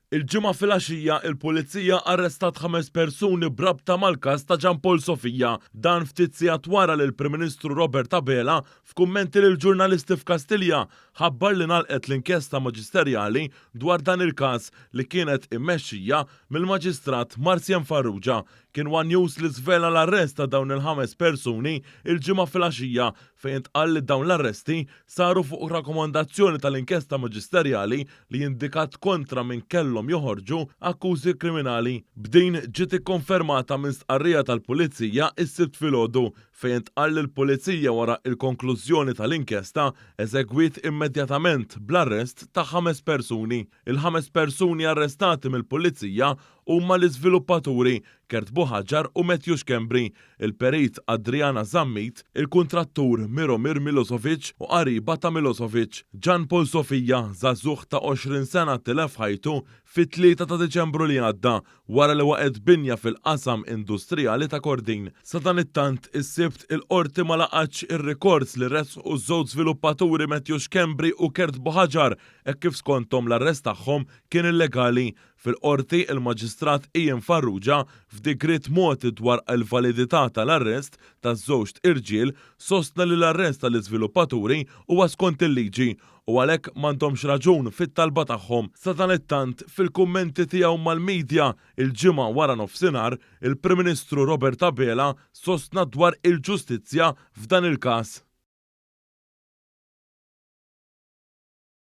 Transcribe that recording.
Il-Ġimgħa filgħaxija, il-Pulizija arrestat ħames persuni b'rabta mal-każ ta' Jean Paul Sofia. Dan ftit sigħat wara li l-Prim Ministru Robert Abela, f'kummenti lill-ġurnalisti f'Kastilja, ħabbar li ngħalqet l-inkjesta maġisterjali dwar dan il-każ li kienet immexxija mill-Maġistrat Marcian Farrugia. Kien one News li żvela l-arrest ta' dawn il-ħames persuni l-Ġimgħa filgħaxija fejn intqal li dawn l-arresti saru fuq rakkomandazzjoni tal-inkjesta maġisterjali li indikat kontra min kellhom joħorġu akkużi kriminali. B'din ġiet ikkonfermata minn stqarrija tal-Pulizija s-Sibt filgħodu fejn intqal li l-Pulizija wara il-konklużjoni tal-inkjesta eżegwiet immedjatament bl-arrest ta' ħames persuni. Il-ħames persuni arrestati mill-Pulizija huma l-iżviluppaturi Kurt Buhagiar u Matthew Schembri, il-perit Adriana Zammit, il-kuntrattur Miromir Milosovic u qariba ta' Milosovic. Jean Paul Sofia, żagħżugħ ta' 20 sena tilef ħajtu fit-3 ta' Diċembru li għadda wara li waqgħet binja fil-qasam industrijali ta' Kordin. Sadanittant, is-Sibt il-Qorti ma laqgħetx ir-rikors li ressqu ż-żewġ żviluppaturi Matthew Schembri u Kurt Buhagiar hekk kif skonthom l-arrest tagħhom kien illegali. Fil-Qorti, il-Maġistrat Ian Farrugia, f'digriet mogħti dwar il-validità tal-arrest taż-żewġt irġiel, sostna li l-arrest tal-iżviluppaturi huwa skont il-liġi u għalhekk m'għandhomx raġun fit-talba tagħhom. Sadanittant, fil-kummenti tiegħu mal-media il-Ġimgħa waranofsinhar, il-Prim Ministru Robert Abela sostna dwar il-ġustizzja f'dan il-każ.